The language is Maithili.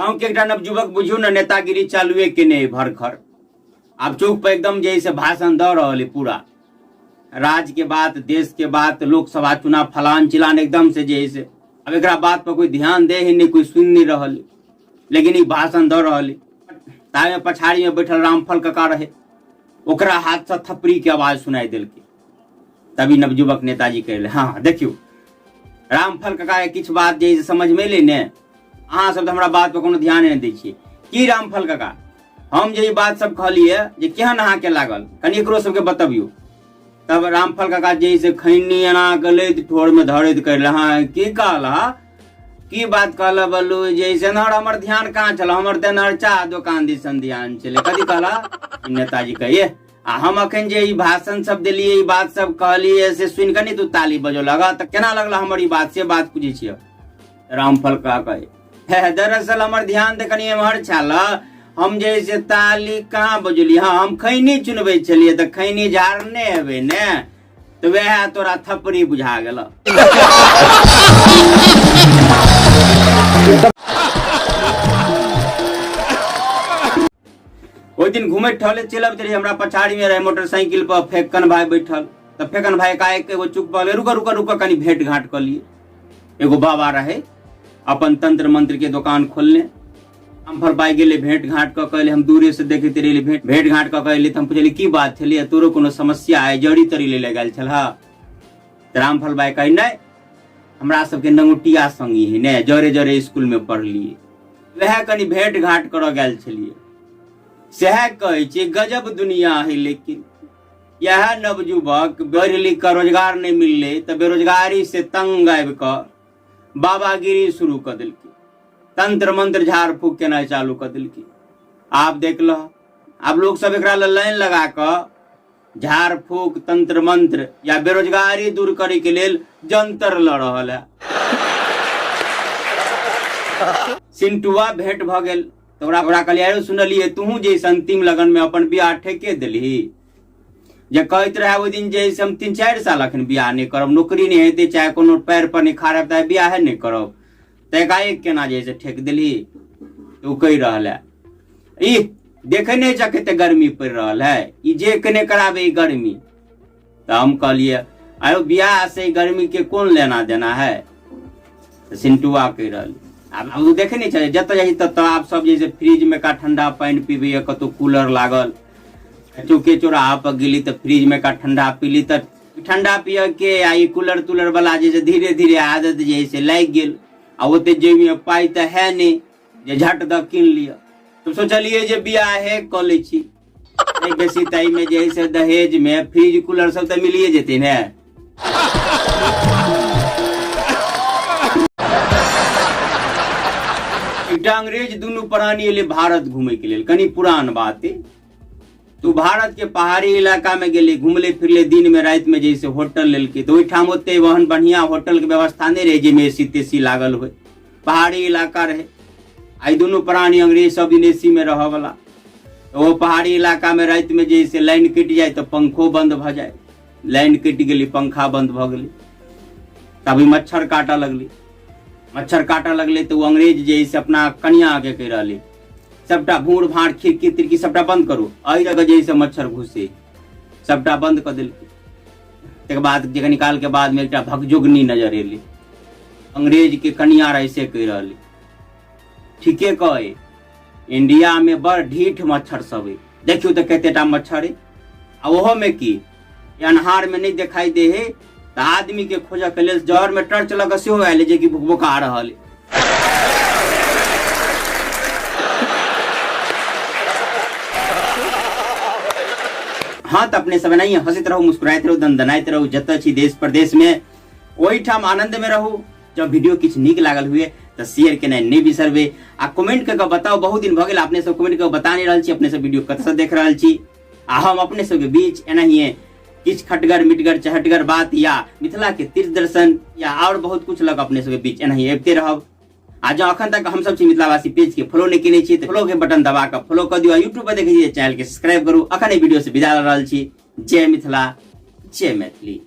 गाँव के एकटा नवयुवक बुझियौ ने नेतागिरी चालुए केने अइ भरखर। आब चौक पर एकदम जे से भाषण दऽ रहल है पूरा राज्य के बात, देश के बात, लोकसभा चुनाव फलान चिलान एकदम से जे से। अब एकरा बात पर कोई ध्यान दे ही नहीं, कोई सुन नहीं रहल है, लेकिन ई भाषण दऽ रहल है। तामे पछाड़ी में बैठल रामफल कका रहे, ओकरा हाथ से थपड़ी के आवाज सुनाई देलकै। तभी नवयुवक नेताजी कहले, हाँ हाँ देखियौ रामफल कका के किछु बात जे से समझ में एलै ने, अहाँ सब तऽ हमरा बात पर कोनो ध्यान नहि दै छियै। की रामफल कका, हम जे ई बात सब कहलियै जे केहन अहाँके लागल, कनि एकरो सबके बतबियौ। तब रामफल काका जे से खैनी एना के लैत ठोर में धरैत कहले, हाँ की कहला, की बात कहला बल्लू, जे से एनहर हमर ध्यान कहाँ छल, हमर तऽ एनहर चाह दोकान दिसन ध्यान छलै। कथी कहला नेताजी कहिए, आ हम अखन जे ई भाषण सब देलियै, ई बात सब कहलियै से सुनि कऽ नहि तू ताली बजौलक, तऽ केना लगल हमर ई बात, से बात पूछै छियै। रामफल का कहे, हे दरअसल हमर ध्यान तऽ कनि एम्हर छल, हम जे से ताली कहाँ बजलियै, हाँ हम खैनी चुनबै छलियै तऽ खैनी झाड़ने हेबै ने, तऽ वएह तोरा थपड़ी बुझा गेल। ओहि दिन घुमैत टहलैत चलि अबैत रही, हमरा पछाड़ी में रहे मोटरसाइकिल पर फेकन भाई बैठल, तऽ फेकन भाई एकाएक एगो चुप भऽ गेलै, रुक रुक रुक कनि भेंट घाट कऽ लिए। एगो बाबा रहे अपन तंत्र मंत्र के दोकान खोलने, रामफल भाई गेलै भेंट घाट कऽ के, हम दूरे से देखैत रहियै, भेंट घाट कऽ के एलियै तऽ हम पुछलियै की बात छलियै, तोरो कोनो समस्या है, जड़ी तड़ी ले ले गेल छल। तऽ रामफल भाई कहै नहि, हमरा सबके नंगुटिया संगी है ने, जरे जरे स्कूल में पढ़लियै, वएह कनि भेंट घाट करऽ गेल छलियै। सएह कहै छियै गजब दुनिया है, लेकिन इएह नवयुवक पढ़ि लिख कऽ रोजगार नहि मिललै तऽ बेरोजगारी से तंग आबि कऽ बाबागिरी शुरू कऽ देलकै, तंत्र मंत्र झाड़ फूक केनाइ चालू कऽ देलकै। आब देख लह, आब लोक सब एकरा लए लाइन लगा कऽ झाड़ फूक तंत्र मंत्र या बेरोजगारी दूर करे के लेल जंतर लऽ रहल है। सिंटुआ भेंट भऽ गेल तऽ ओकरा कहलियै, आरो सुनलियै तूहू जे अंतिम लगन में अपन बियाह ठेके देलही, जे कहैत रहे ओहि दिन जे हम 3-4 साल अखन बियाह नहि करब, नौकरी नहि हेतै, चाहे कोनो पैर पर नहि खड़ा हेतै, बियाहे नहि करब, तऽ एकाएक केना जे से ठेक देलही। तऽ ओ कहि रहल है, ई देखे नहि छ कते गर्मी पड़ि रहल है, ई जे केने कराबे ई गर्मी। तऽ हम कहलियै, आयो बियाह से गर्मी के कोन लेना देना है। तऽ सिंटुआ कहि रहल, आब ओ देखे नहि छै जतऽ जाइ ततऽ आब सब जे फ्रिज में का ठंडा पानि पीबैया, कतौ कूलर लागल, चौके चौराहा पर गेली तऽ फ्रिज में का ठंडा पीली, तऽ ठंडा पिय के आ ई कूलर तूलर वाला जे धीरे धीरे आदत जे से लागि गेल। आ ओते जेबी में पाइ तऽ है नहि जे झट दऽ कीन लिअ, तऽ सोचलियै जे बियाहे कऽ लै छी, नहि बेसी तऽ एहिमे जे है से दहेज में फ्रिज कूलर सब तऽ मिलिए जेतै ने। एकटा अंग्रेज दुनू प्राणी एलै भारत घूमे के लेल, कनि पुरान बात है। तो भारत के पहाड़ी इलाका में गेलै, घुमले फिरले, दिन में राति में जैसे होटल लेलकै, तऽ ओहिठाम ओते ओहन बढ़िया होटल के व्यवस्था नहि रहै जाहिमे एसी तेसी लागल होय, पहाड़ी इलाका रहे। आ ई दुनू प्राणी अंग्रेज सब दिन एसी में रहऽ वाला, ओ पहाड़ी इलाका में राति में जैसे लाइन कटि जाय तऽ पंखो बंद भऽ जाय, लाइन कटि गेलै, पंखा बंद भऽ गेलै, तभी मच्छर काटऽ लगलै, मच्छर काटऽ लगलै तऽ ओ अंग्रेज जे है से अपना कनिया के कहि रहलै, सबटा भूर भाड़ खिड़की तिड़की सबटा बंद करू, एहि जगह जे है से मच्छर घुसे, सबटा बंद कऽ देलकै। तकर बाद जे कनी काल के बाद में एकटा भगजोगनी नजर एलै, अंग्रेज के कनिया रहे से कहि रहलै, ठीके कहै, इंडिया में बड़ ढीठ मच्छर सब है, देखियौ तऽ कतेटा मच्छर है, आ ओहो में की अन्हार में नहीं देखाई दे है तऽ आदमी के खोजऽ के लेल जहर में टर्च लऽ कऽ सेहो आयल जे कि भुकभुका रहल है। हाँ तऽ अपने सब एनाहिए हंसैत रहू, मुस्कुराइत रहू, दनदनाइत रहू, जतऽ छी देश प्रदेश में ओहिठाम आनंद में रहू। जब वीडियो किछु नीक लागल हुए तऽ शेयर केनाइ नहि बिसरबै आ कमेंट कऽ कऽ बताउ। बहुत दिन भऽ गेल अपने सब कमेंट कऽ बता नहि रहल छी अपने सब वीडियो कतऽसँ देख रहल छी, आ हम अपने सबके बीच एनाहिए किछु खटगर मिटगर चहटगर बात या मिथिला के तीर्थ दर्शन या और बहुत कुछ लग अपने सबके बीच एनाहिए अबिते रहब। आ जँ अखन तक हमसब छी मिथिलावासी पेज के फॉलो नहि केने छी तऽ फॉलो के बटन दबा कऽ फॉलो कऽ दियौ, आ यूट्यूब पर देखै छी चैनल के सब्सक्राइब करू। अखन एहि वीडियो से विदा लऽ रहल छी। जय मिथिला, जय मैथिली।